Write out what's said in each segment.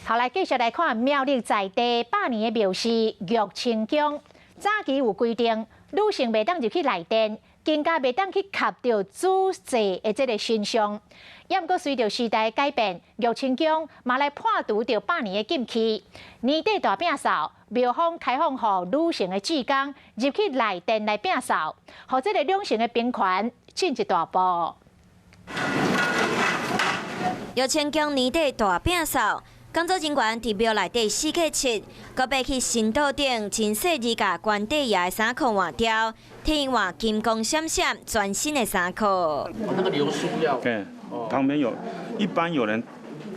好，來繼續來看苗栗在地百年的廟寺玉清宮，早期有規定，女性袂當入去內殿，更加袂當去磕著主祭的這个神像。猶毋過隨著時代改變，玉清宮嘛來破除著百年的禁忌。年底大摒掃，廟方開放予女性的志工入去內殿來摒掃，予這个兩性的平權進一大步。玉清宮年底大摒掃。工作人員佇廟內底四界拭，閣爬去神桌頂，真細膩共關帝爺的衫褲換掉，替𪜶換金光閃閃、全新的衫褲。那個流蘇要。對，旁邊有，一般有人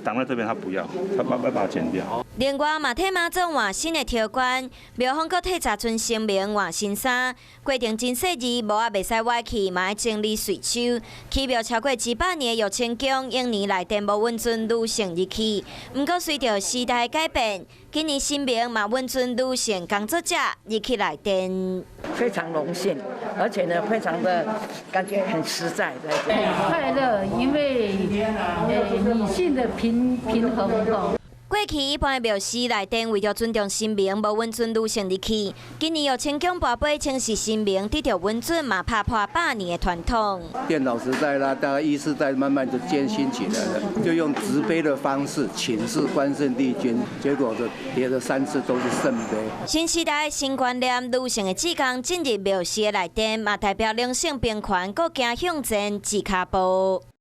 擋在這邊，他不要，他把它剪掉。另外嘛，替媽祖換新的頭冠，廟方閣替十尊神明換新衫，過程真細膩，帽仔袂使歪去，嘛愛整理穗鬚。起廟超過幾百年的玉清宮，往年內殿無允准女性入去，毋過隨著時代改變，今年神明嘛允准女性工作者入去內殿。非常榮幸，而且呢，非常的感覺很實在。很快樂，因為女性的平衡吼。過去一般的廟寺內殿為著尊重神明，無允准女性入去。今年玉清宮跋杯稱是神明得著允准，嘛拍破百年的傳統。電腦時代啦，大概 E 世代慢慢就艱辛起來了，就用擲杯的方式請示關聖帝君，結果就疊了三次都是聖杯。新時代新觀念，女性的志工進入廟寺的內殿，嘛代表兩性平權，閣行向前一跤步。